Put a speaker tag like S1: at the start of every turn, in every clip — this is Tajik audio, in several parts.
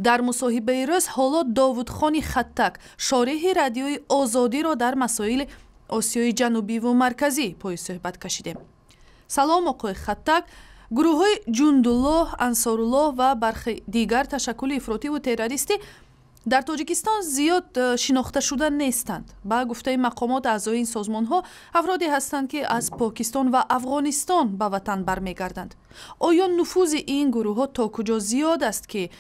S1: Дар мусоҳибаи рӯз ҳоло Довудхони Хаттак, шореҳи Радиои Озодиро дар масоили Осиёи Ҷанубиву Марказӣ пои суҳбат кашидем. Салом, оқои Хаттак. Гурӯҳҳои Ҷундуллоҳ, Ансоруллоҳ ва бархи дигар ташаккули ифротиву террористӣ дар Тоҷикистон зиёд шинохташуда нестанд. Ба гуфтаи мақомот, аъзои ин созмонҳо афроде ҳастанд, ки аз Покистон ва Афғонистон ба ватан бармегарданд. Оё нуфузи ин гурӯҳҳо то куҷо зиёд аст, ки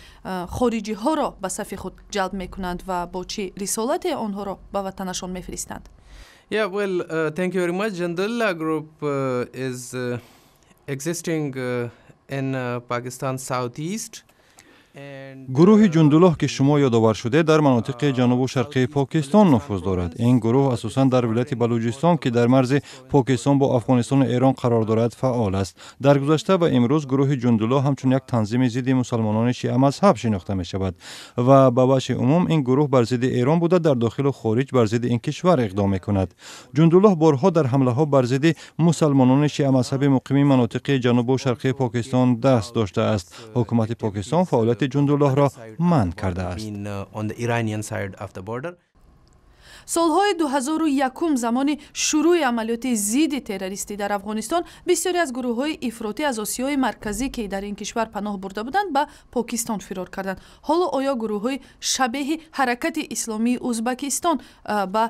S1: хориҷиҳоро ба сафи худ ҷалб мекунанд, ва бо чӣ рисолате онҳоро ба ватанашон мефиристанд?
S2: Yeah, well, thank you very much. Jundullah Group is existing in Pakistan southeast.
S3: Гурӯҳи Ҷундуллоҳ, ки шумо ёдовар шудед, дар манотиқи ҷанубу шарқии Покистон нуфуз дорад. Ин гурӯҳ асосан дар вилояти Балуҷистон, ки дар марзи Покистон бо Афғонистону Эрон қарор дорад, фаъол аст. Дар гузашта ва имрӯз гурӯҳи Ҷундуллоҳ ҳамчун як танзими зидди мусалмонони шиамазҳаб шинохта мешавад ва ба ваҷҳи умум ин гурӯҳ бар зидди Эрон буда, дар дохилу хориҷ бар зидди ин кишвар иқдом мекунад. Ҷундуллоҳ борҳо дар ҳамлаҳо бар зидди мусалмонони шиамазҳаби муқими манотиқи ҷанубу шарқии Покистон даст доштааст. Ҳукумати Покистон фаъолияти Ҷундуллоҳро манъ кардааст.
S1: Солҳои 2001, замони шурӯъи амалиёти зидди террористӣ дар Афғонистон, бисёре аз гурӯҳҳои ифротӣ аз Осиёи Марказӣ, ки дар ин кишвар паноҳ бурда буданд, ба Покистон фирор карданд. Ҳоло оё гурӯҳҳои шабеҳи Ҳаракати Исломии Узбакистон ба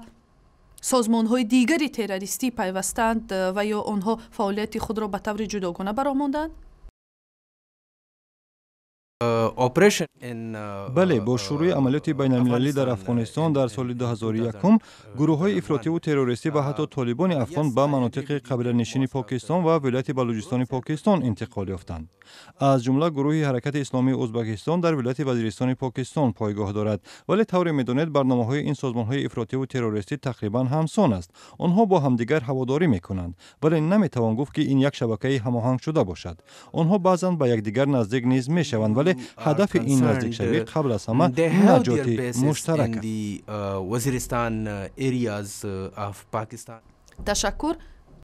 S1: созмонҳои дигари террористӣ пайвастаанд ва ё онҳо фаъолияти худро ба таври ҷудогона ба роҳ мондаанд?
S3: Бале, бо шурӯъи амалиёти байналмилалӣ дар Афғонистон дар соли 2001 гурӯҳҳои ифротиву террористӣ ва ҳатто Толибони афғон ба манотиқи қабиланишини Покистон ва вилояти Балуҷистони Покистон интиқол ёфтанд. Аз ҷумла гурӯҳи Ҳаракати Исломии Узбакистон дар вилояти Вазиристони Покистон пойгоҳ дорад. Вале тавре медонед, барномаҳои ин созмонҳои ифротиву террористӣ тақрибан ҳамсон аст. Онҳо бо ҳамдигар ҳаводорӣ мекунанд, вале наметавон гуфт, ки ин як шабакаи ҳамоҳангшуда бошад. Онҳо баъзан ба якдигар наздик низ мешаванд, вале ҳадафи ин наздикшавӣ қабл аз ҳама наҷоти муштарак аст.
S1: Ташаккур.